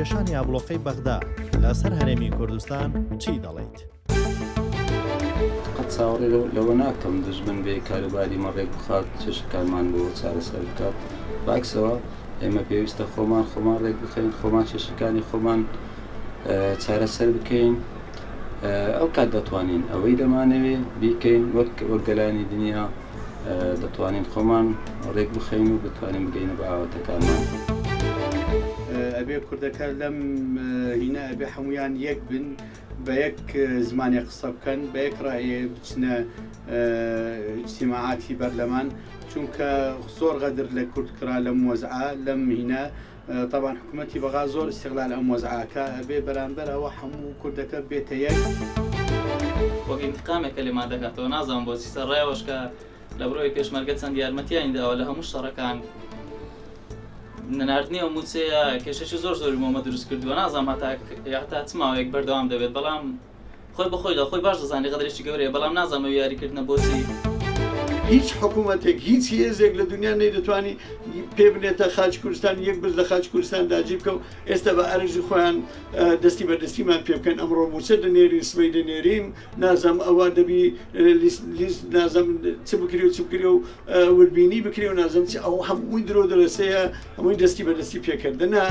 کێشانی ئابڵۆقەی بەغدا لەسەر هەرێمی کوردستان چی دەڵێیت؟ قەت چاوەڕێ لەوە ناکەم دوژمن بێ کاروباری مە ڕێک بخات کێشەکانمان بۆ چارەسەر بکات بەعکسەوە ئێمە پێویستە خۆمان خۆمان ڕێک بخەین خۆمان کێشەکانی خۆمان چارەسەر بکەین ئەو کات دەتوانین ئەوەی دەمانەوێ بیکەین وەک وەک گەلانی دنیا دەتوانین خۆمان ڕێک بخەین و بتوانین بگەینە بە ئاواتەکانمان. ئەبێ کوردەکە لەم هینە ئەبێ هەمویان یەک بن بە یەک زمانێ قسە بکەن بە یەک ڕایێ بچنە ئیجتیماعاتی بەرلەمان چونکە زۆر غەدر لە کورد کرا لەم وەزعە لەم هینە تەبان حکوومەتی بەغا زۆر ئیستغلال ئەم وەزعەکە ئەبێ بەرامبەر ئەوە هەموو کوردەکە بێتە یەک. وەک ئینتقامێکە لێمان دەکاتەوە نازانم بۆچی سەرڕای ئەوەش کە لە بڕۆی پێشمەرگە چەند یارمەتیانی داوە لە هەموو شەڕەکان نەناردنی ئەو مووچەیە کێشەی زۆر زۆری بۆمە دروست کردووە نازانم هەتا هەتا چ ماوەیەک بەردەوام دەبێت بەڵام خۆی بە خۆیدا خۆی باش دەزانێت غەدرێکی گەورەیە بەڵام نازانم ئەو یاریکردنە بۆچی. هیچ حکوومەتێک هیچ هێزێک لە دنیا نەیدەتوانی پێ بنێتە خاکی کوردستان یەک بز لە خاکی کوردستان داگیر بکە و ئێستا بە ئارەزوی خۆیان دەستی بە دەستیمان پێ بکەن ئەمڕۆ مووچە دەنێرین سبەی دەنێرین نازم ئەوە دەبی لیست نازم چ بکرێ و چ بکرێ و وردبینی بکرێ و نازم چ ئەو هەمووی درۆ دەرەسەیە هەمووی دەستی بە دەستی پێکردنە.